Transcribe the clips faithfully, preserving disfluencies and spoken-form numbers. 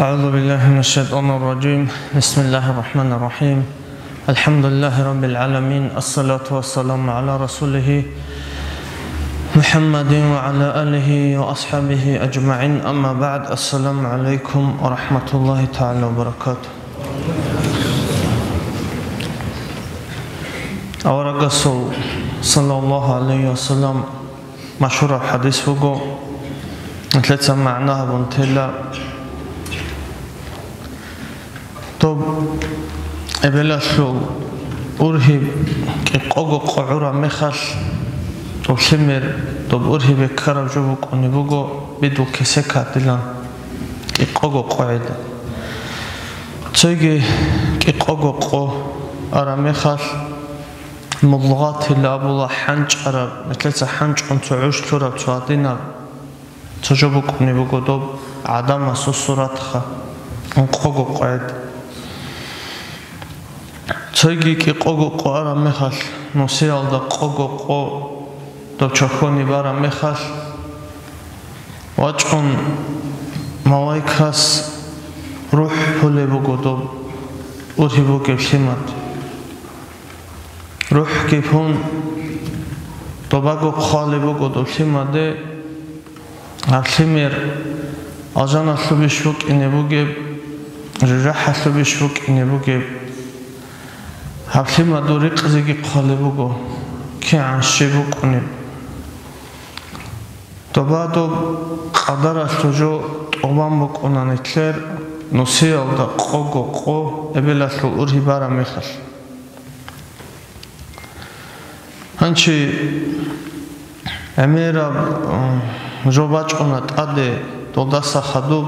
أعوذ بالله من الشيطان الرجيم. بسم الله الرحمن الرحيم. الحمد لله رب العالمين. الصلاة والسلام على رسوله محمد وعلى آله وأصحابه أجمعين. أما بعد. السلام عليكم ورحمة الله تعالى وبركاته. Аварагасул, саллаллагьу гӀалайгьи ва саллам, машгьураб хӀадис буго, нилъеца магӀна гьабун тела. Доб эбелалъул ургьиб кӀикъого къо гӀураб мехалъ, доб лъимер доб ургьибе ккараб жо букӀунеб буго, бидул кесек гьадилан кӀикъого къо гӀеда. Цоги кӀикъого къо араб мехалъ, мудгъатил абула, хӀанчӀараб, нилъеца хӀанчӀун цо гӀуж лъураб цо гьадинаб цо жо букӀунеб буго доб гӀадамасул суратха, ункъого къо гӀеда. Цоги кӀикъого къо араб мехалъ, нусиялда къого къо доб чохьони бараб мехалъ, вачӀун малайкас рухӀ пулеб буго доб ургьиб бугеб лъимад. РухӀги пун, добаго хъвалеб буго доб лъимаде, гьаб лъимер алжаналъубищ букӀине бугеб, жужахӀалъубищ букӀине бугеб. Гьаб лъимадул рикъзеги хъвалеб буго, кигӀан щиб букӀунеб. Доба доб къадаралъул жо тӀубан букӀуна нилъер нусиялда къого къо эбелалъул ургьиб бараб мехалъ. Гьанчи гӀемераб, м, жо бачӀуна тӀаде, долдаса хадуб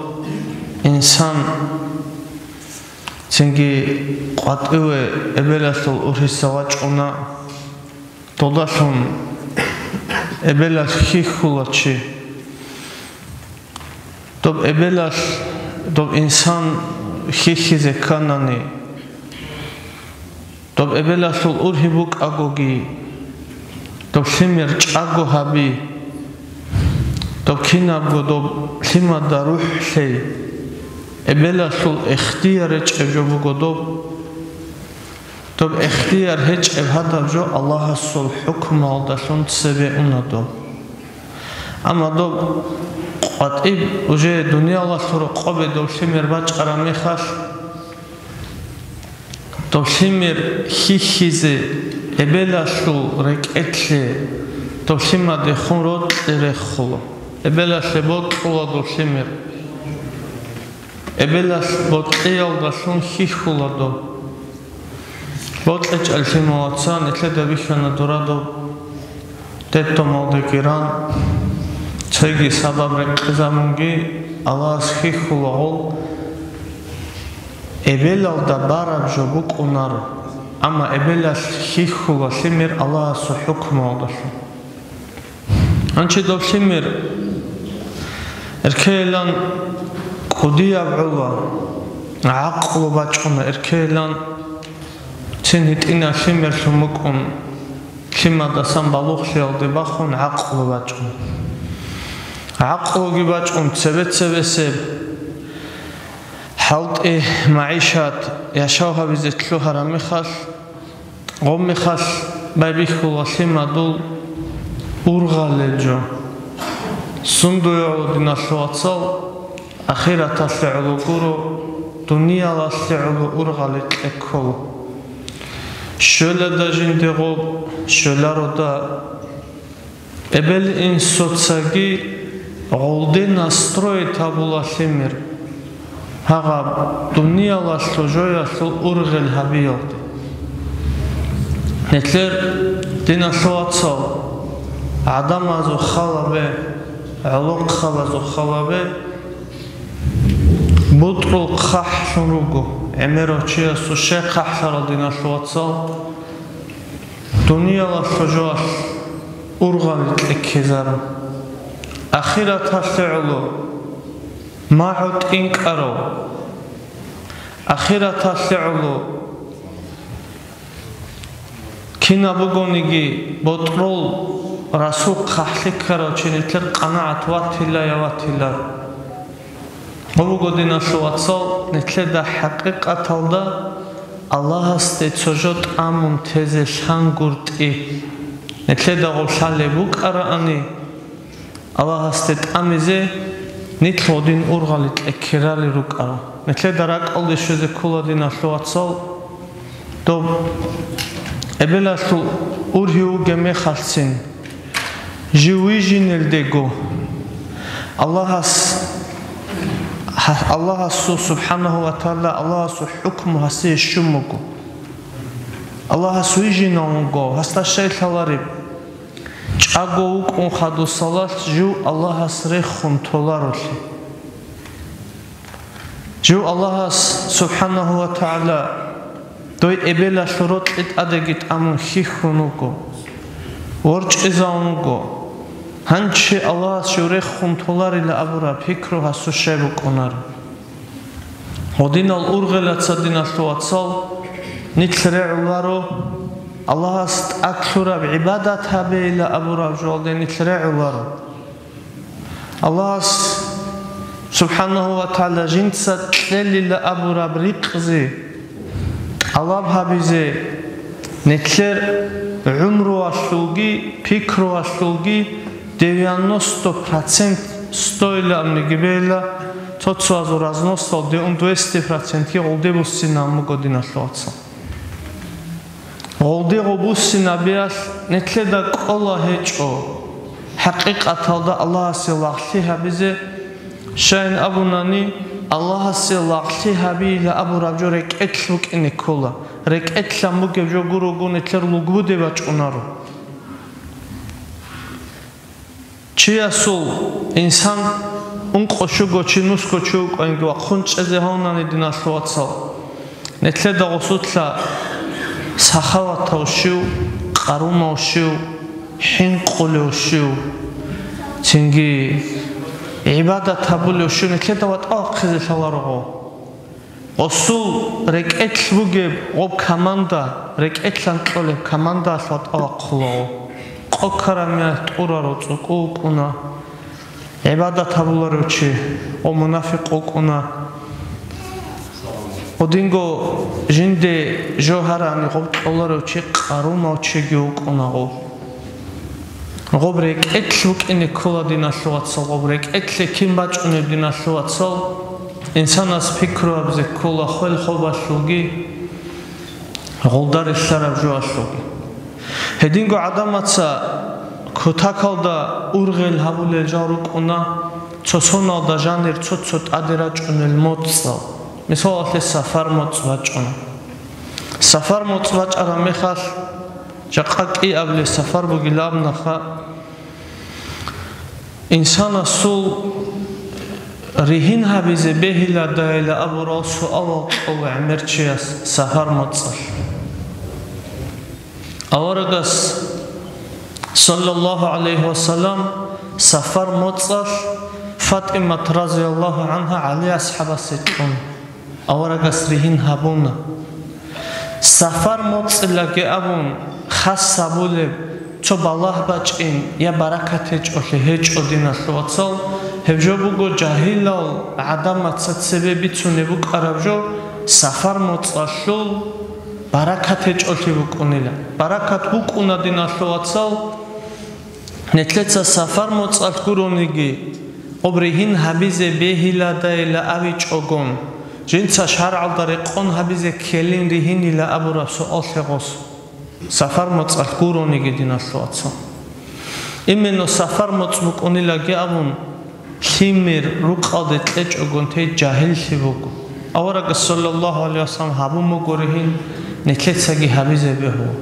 инсан цинги къватӀиве эбелалъул ургьиса вачӀуна. Долдалъун эбелалъ хьихьула чи. Доб эбелалъ, доб инсан хьихьизе кканани, доб эбелалъул ургьиб букӀагоги, доб лъимер чӀаго гьаби, доб кинабго доб лъимада рухӀ лъей, эбелалъул ихтияр речӀеб жо буго доб. Доб ихтияр гьечӀеб гьадаб жо Аллагьасул хӀукмуялдалъун цебе уна доб. Амма доб къватӀиб уже дуниялалъул рокъобе доб лъимер бачӀараб мехалъ, доб лъимер хьихьизе эбелалъул рекӀелъе доб лъимадехун рокьи рехула. Эбелалъе бокьула доб лъимер. Эбелалъ бокьиялдалъун хьихьула доб. БокьичӀеб лъималаца нилъеда бихьана дурадаб детдомалдеги ран, цоги сабаб рекъезабунги Аллагьас хьихьула гъол. Эбелалда бараб жо букӀунаро, амма эбелалъ хьихьула лъимер Аллагьасул хӀукмуялдалъун. Гьанчи доб лъимер эркейилан кӀудияб гӀола, гӀакълу бачӀуна эркейилан, цин гьитӀинаб лъимерлъун букӀун, лъимадасан балугълъиялде бахун гӀакълу бачӀун. ГӀакълуги бачӀун цебе-цебесеб хӀалтӀи, магӀишат, яшав гьабизе лъугьараб мехалъ, гъоб мехалъ байбихьула лъимадул ургъалел жо. Сундуе гӀоло, диналъул вацал, ахираталъе гӀоло гуро, дуниялалъе гӀоло ургъали кьеккола. Щвелада жинде гъоб, щвеларода. Эбел-инсуцаги гъолде настроить гьабула лъимер гьагъаб дуниялалъул жоялъул ургъел гьабиялде. Нилъер, диналъул вацал, гӀадамазул халабе, гӀолохъабазул халабе бутӀрул хъахӀлъун руго. ГӀемерав чиясул щай хъахӀлъарал, диналъул вацал? Дуниялалъул жоялъ ургъали кьеккезарун. Ахираталъе гӀоло магӀу тӀинкӀарав, ахираталъе гӀоло кинаб бугониги бутӀрул расул хъахӀлъи ккарав чи нилъер къанагӀат ватила я ватилар. Гьаб буго, диналъул вацал, нилъеда хӀакъикъаталда Аллагьасде цо жо тӀамун тезе лъангутӀи. Нилъеда гъоб лъалеб букӀараани, Аллагьасде тӀамизе нилъ гъодин ургъали кьеккерали рукӀарал. Нилъеда ракӀалде щвезе ккола, диналъул вацал, доб эбелалъул ургьив вугеб мехалъцин, жив вижинелдего, Аллагьас, Аллагьасул, субхӀанагьу ва тагӀала, Аллагьасул хӀукму гьасие щун буго. Аллагьас вижинав вуго, гьасда щай лъалареб? ЧӀаго вукӀун хадусалалъ жив Аллагьас рехун толарулъи. Жив Аллагьас, субхӀанагьу ва тагӀала, дой эбелалъул рокьи тӀадеги тӀамун хьихьун вуго, ворчӀизавун вуго. Гьанже Аллагьас жив рехун толарила абураб пикру гьасул щай букӀунаро? Гъодинал ургъелаца, диналъул вацал, нилъ регӀуларо, Аллагьас тӀад лъураб гӀибадат гьабейила абураб жоялде нилъ регӀуларо. Аллагьас, субхӀанагьу ва тагӀала, жинца кьелила абураб ризкъи тӀалаб гьабизе, нилъер гӀумруялъулги пикруялъулги девяносто процент стоила абниги бейла, цо-цоязул разносалде ун двести процентги гъолде буссинаб буго, диналъул вацал. Гъолде гъоб буссинабиялъ нилъеда кӀола гьечӀо хӀакъикъаталда Аллагьасе лагълъи гьабизе. Щайин абунани, Аллагьасе лагълъи гьабейила абураб жо рекӀелъ букӀине ккола, рекӀелъан бугеб жо гурого нилъер лугбуде бачӀунаро. Чиясул, инсан, ункъо-щуго чи, нусго чи вукӀанги вахъун чӀезе гьавнани, диналъул вацал, нилъеда гъосулъа сахаватав щив, къарумав щив, хӀинкъулев щив, цинги гӀибадат гьабулев щив нилъеда ватӀа вахъизе лъаларо гъо. Гъосул рекӀелъ бугеб гъоб команда, рекӀелъан кьолеб командаялъ ватӀа вахъулаго. Къо ккараб мехалъ тӀураро цӀукӀу вукӀуна, гӀибадат гьабуларев чи, о, мунафикъ вукӀуна. Гъодинго жинде жо гьарани гъоб кьоларев чи къарумав чиги вукӀуна гъоб. Гъоб рекӀелъ букӀине ккола, диналъул вацал, гъоб рекӀелъе кин бачӀунеб, диналъул вацал, инсанас пикру гьабизе ккола хвел-хобалъулги, гъолда релълъараб жоялъулги. Гьединго гӀадамаца кутакалда ургъел гьабулел жал рукӀуна, цо-цоналда жанир цо-цо тӀаде рачӀунел моцӀал. Мисалалъе, сафар моцӀ бачӀуна. Сафар моцӀ бачӀараб мехалъ, жакъа кӀиабилеб сафар бугилан абунаха, инсанасул ригьин гьабизе бегьиладайила абурал суалал кьола гӀемерчияс сафар моцӀалъ. Аварагас, саллаллагьу гӀалайгьи ва саллам, сафар моцӀалъ ФатӀимат, разияллагьу гӀангьа, ГӀали асхӀабасе кьун. Аварагас ригьин гьабуна. Сафар моцӀилаги абун, хас гьабулеб цо балагь бачӀин я баракат гьечӀолъи гьечӀо, диналъул вацал, гьеб жо буго жагьилал гӀадамаца цебе бицунеб букӀараб жо, сафар моцӀалъул баракат гьечӀолъи букӀунила. Баракат букӀуна, диналъул вацал, Нилъеца сафар моцӀалъ гурониги, гъоб ригьин гьабизе бегьиладайила абичӀогон, жинца шаргӀалда рекъон гьабизе ккелин ригьинила абураб суал лъегъос. Сафар моцӀалъ гурониги, диналъул вацал. Именно сафар моцӀ букӀунилаги абун, лъимер рукъалде кьечӀогон тей жагьиллъи буго. Аварагас, саллаллагьу гӀалайгьи вассалам, гьабун буго ригьин, нилъецаги гьабизе бегьула.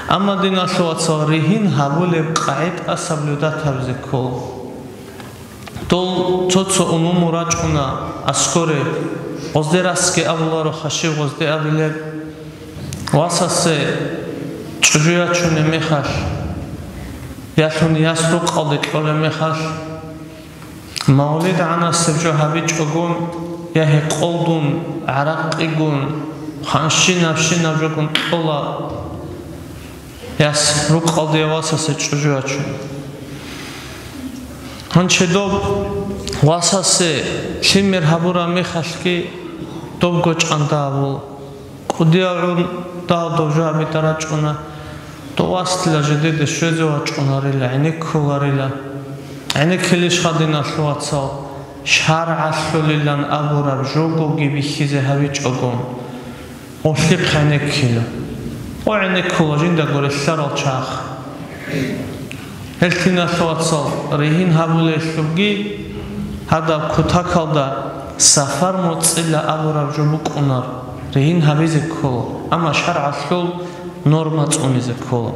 Амма, диналъул вацал, ригьин гьабулеб къагӀида соблюдать гьабизе ккола. Дол цо-цо умуму рачӀуна аскоре, гъозде расги абуларо, хашив гъозде абилеб, васасе чӀужу ячунеб мехалъ, ялъун яс рукъалде кьолеб мехалъ, Мавлид гӀанасеб жо гьабичӀогун, я гьекъолдун, гӀаракъигун, ханщинаб-щинаб жогун кьола, яс рукъалде я васасе чӀужу ячун. Гьанже доб васасе лъимер гьабураб мехалъги доб гочӀанда абула. КӀудияв гӀур дагьав дов жо гьабида рачӀуна, дов васдила жидеде щвезе вачӀунарила, гӀенеккуларила. ГӀенеккилищха, диналъул вацал, шаргӀалъулилан абураб жогоги бихьизе гьабичӀого? Гъуллъихъ гӀенеккила. О, гӀенеккула жиндаго релълъарал чагӀ. Гьел, диналъул вацал, ригьин гьабулелъулги, гьадаб кутакалда сафар моцӀила абураб жо букӀунар, ригьин гьабизе ккола, амма шаргӀалъул норма цӀунизе ккола.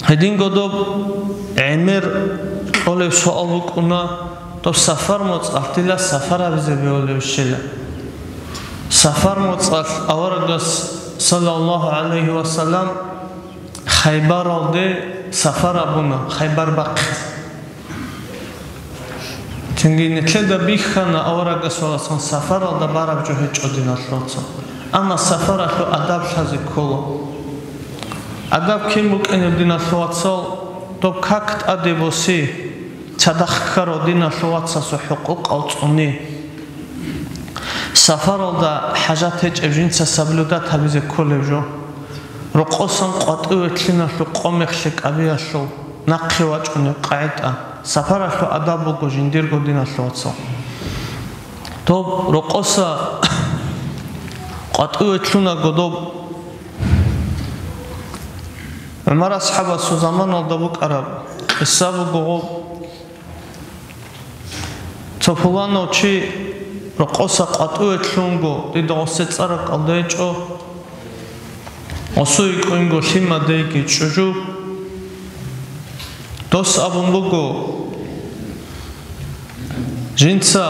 Гьединго доб гӀемер кьолеб суал букӀуна, доб сафар моцӀалъ дила сафар гьабизе бегьулеб щила? Сафар моцӀалъ аварагас, саллаллагьу гӀалайгьи ва саллам, Хайбаралде сафар абуна, Хайбар бахъизе. Цинги нилъеда бихьана аварагас валасан сафаралда бараб жо гьечӀо, диналъул вацал. Амма сафаралъул адаб лъазе ккола. Адаб кин букӀинеб, диналъул вацал? Доб как тӀаде боси, цадахъ ккарав диналъул вацасул хӀукъукъал цӀуни. Сафаралда хӀажат гьечӀеб жинца соблюдать гьабизе кколеб жо. Рокъосан къватӀиве лъиналъул къо-мех лъикӀабиялъул нахъе вачӀунеб къагӀида, сафаралъул адаб буго жиндирго, диналъул вацал. Доб рокъоса къватӀиве лъунаго доб ГӀумар асхӀабасул заманалда букӀараб къисса буго гъоб. Цо пуланав чи рокъоса къватӀиве лъунго, дида гъосе цӀар ракӀалда гьечӀо, гъосул йикӀунго лъимадейги чӀужу. Дос абун буго, жинца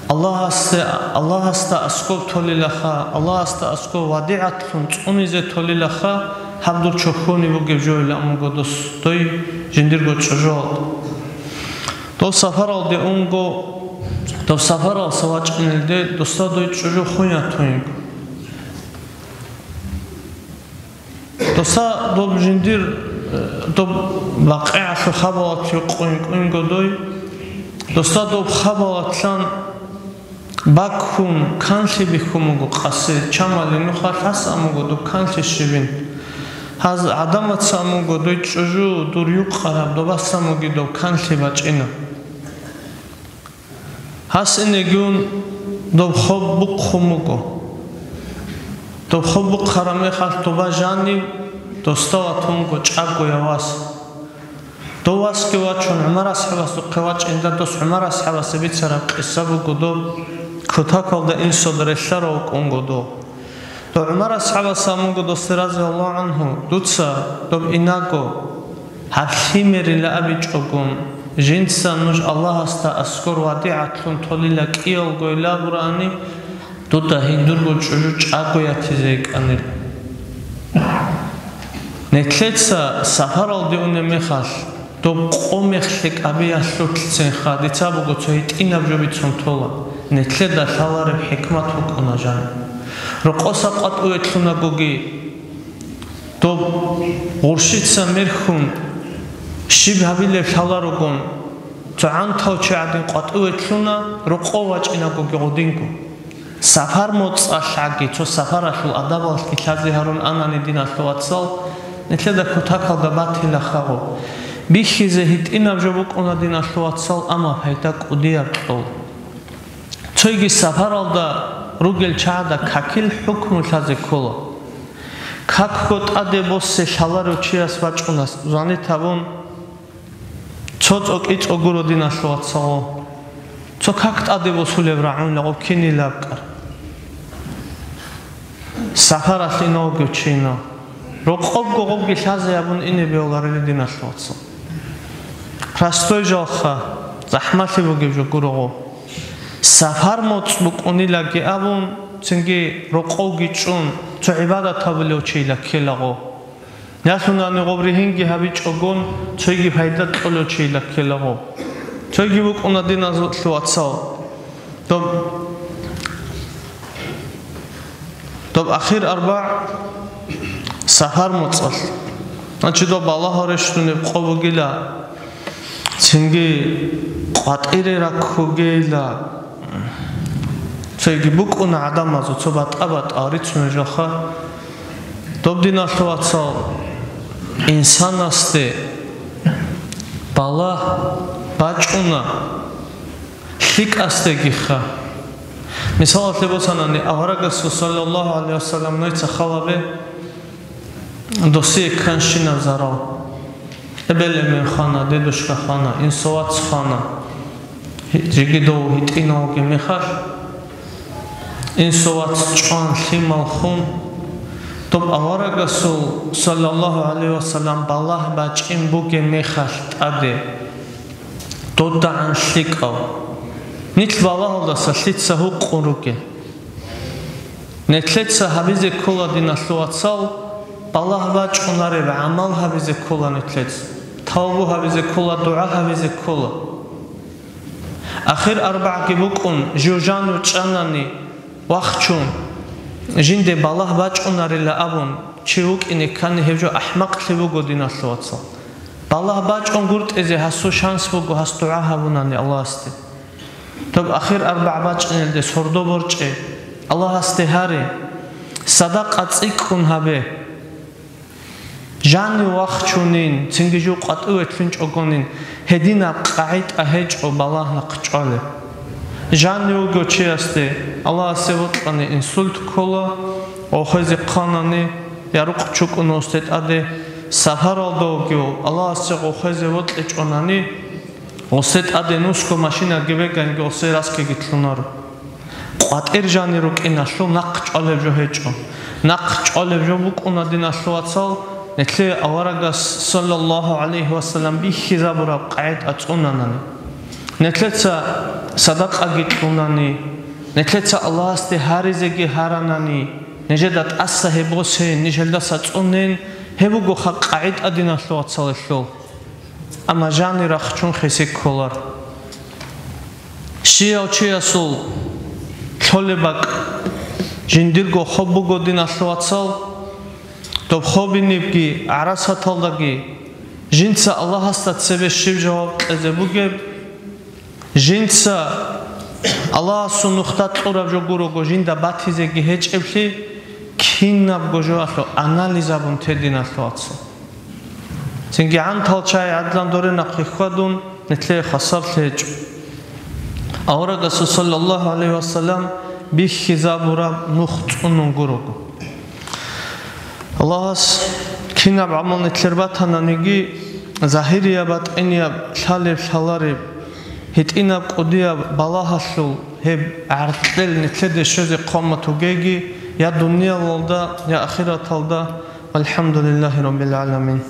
Аллагьасде, Аллагьасда аскӀоб толилаха, Аллагьасда аскӀоб вадигӀатлъун цӀунизе толилаха, гьаб дур чохьони бугеб жойилан буго дос, дой жиндирго чӀужуялда. Дов сафаралде унго, дов сафаралса вачӀинелде досда дой чӀужу хун ятуинго. Досда доб жиндир, э, доб БакъигӀалъул хабалат юкъуин кӀуинго дой, досда доб хабалатлъан баккун канлъи бихьун буго къаси, чамали нухалъ гьас амуго доб канлъи щибин. Гьаз гӀадамаца амуго дой чӀужу дур юкъараб добас амуги доб канлъи бачӀина. Гьас инегун доб хоб бухъун буго. Доб хоб бухъараб мехалъ доба жанив досда ватунго чӀагояв вас. Дов васги вачун ГӀумар асхӀабасухъе вачӀинда дос ГӀумар асхӀабасе бицараб къисса буго доб, кутакалда инсуда релълъарав вукӀунго дов. Дов ГӀумар асхӀабас амунго досде, разияллагьу гӀангьу, дуца доб инаго гьаб лъимерила абичӀогун, жинца нуж Аллагьасда аскӀор вадигӀатлъун толила кӀиялгойила абурани, дуда гьиндурго чӀужу чӀаго ятизе йикӀанила. Нилъеца сапаралде унеб мехалъ, доб къо-мех лъикӀабиялъулъцинха дица буго цо гьитӀинаб жо бицун тола, нилъеда лъалареб хӀикмат букӀуна жаниб. Рокъоса къватӀиве лъунагоги, доб гъурщица мерхьун щиб гьабилеб лъаларогун, цо гӀантав чи гӀадин къватӀиве лъуна, рокъов вачӀинагоги гъодинго. Сапар моцӀалъ гӀаги, цо сапаралъул адабалъги лъазе гьарун анани, диналъул вацал, нилъеда кутакалда батила хагъу. Бихьизе гьитӀинаб жо букӀуна, диналъул вацал, амма пайда кӀудияб кьола. Цойги сапаралда ругел чагӀада какил хӀукму лъазе ккола. Какго тӀаде босе лъаларев чияс вачӀуна, звонит гьабун, цо цӀокӀи цӀогуро, диналъул вацал. Цо как тӀаде босулеб рагӀунила гъоб кинилаб кӀар. Сапаралъ ина вугев чи ина. Рокъобго гъобги лъазе абун ине бегьуларели, диналъул вацал. Простой жалха, захӀмалъи бугеб жо гуро гъоб. Сапар моцӀ букӀунилаги абун, цинги рокъовги чӀун, цо гӀибадат гьабулев чийила ккела гъоб. Ялъунани гъоб ригьинги гьабичӀогон, цойги пайда кьолев чийила ккела гъоб. Цойги букӀуна, диналъул вацал. Доб, доб ахир арбагӀ сапар моцӀалъ. Значит, доб балагьал рещтӀунеб къо бугила. Цинги къватӀире раккугейила, цоги букӀуна гӀадамазул цо батӀа-батӀа рицунел жоха. Доб, диналъул вацал, инсанасде балагь бачӀуна лъикӀасдегиха. Мисалалъе босанани, аварагасул, саллаллагьу гӀалайгьи вассалам, нойца халабе досие кканщинаб зарал. Эбел-эмен хвана, дедушка хвана, инсовац хвана. Жеги дов гьитӀинав вугеб мехалъ, инсовац чӀван лъимал хун, доб аварагасул, саллаллагьу гӀалайгьи вассалам, балагь бачӀин бугеб мехалъ тӀаде, додагӀан лъикӀав. Нилъ балагьалдаса лъица гьукъун ругел. Нилъеца гьабизе ккола, диналъул вацал, балагь бачӀунареб гӀамал гьабизе ккола нилъеца, тавбу гьабизе ккола, дугӀа гьабизе ккола. Ахир арбагӀги букӀун, жужан вучӀанани вахчун, жинде балагь бачӀунарила абун, чи вукӀине ккани, гьев жо ахӀмакълъи буго, диналъул вацал. Балагь бачӀун гуртӀизе гьасул шанс буго, гьас дугӀа гьабунани Аллагьасде. Доб ахир арбагӀ бачӀинелде сордо борчӀе, Аллагьасде гьаре, садакъа цӀикӀкӀун гьабе. Жанив вахчунин, цинги жив къватӀиве лъунчӀогонин, гьединаб къагӀида гьечӀо балагь нахъ чӀвалеб. Жанив вуго чиясде, Аллагьасе вокьани инсульт ккола, гъохезе хъанани, я рукъ чукӀуна гъосде тӀаде, сапаралда вугев, Аллагьасе гъохезе вокьичӀонани, гъосде тӀаде нусго машинаги бегайинги гъосде раскиги лъунаро. КъватӀир жанир рукӀиналъул нахъ чӀвалеб жо гьечӀо. Нахъ чӀвалеб жо букӀуна, диналъул вацал, нилъее аварагас, саллаллагьу гӀалайгьи вассалам, бихьизабураб къагӀида цӀунанани. Нилъеца садакъаги кьунани, нилъеца Аллагьасде гьаризеги гьаранани, нижеда тӀаса гьеб босейин, ниж гьелдаса цӀунейин, гьеб бугоха къагӀида, диналъул вацал, гьелъул. Амма жанир рахчун хиси кколар. Щияв чиясул лъолеб бакӀ жиндирго хоб буго, диналъул вацал, доб хобинибги гӀарасаталдаги жинца Аллагьасда цебе щиб жаваб кьезе бугеб, жинца Аллагьасул нухда кьураб жо гурого жинда батизеги гьечӀеблъи, кинабго жоялъул анализ абун те, диналъул вацал. Цинги гӀантал чагӀи гӀадлан доре нахъе хьвадун, нилъее хвасарлъи гьечӀо. Аварагасул, саллаллагьу гӀалайгьи вассалам, бихьизабураб нух цӀунун гурого. Аллагьас кинаб гӀамал нилъер батананиги, загьирияб, батӀинияб, лъалеб, лъалареб, гьитӀинаб, кӀудияб балагьалъул гьеб гӀаркьел нилъеде щвезе хъвамат вугейги, я дуниялалда, я ахираталда. ВалхӀамдулиллагьи раббил гӀаламин.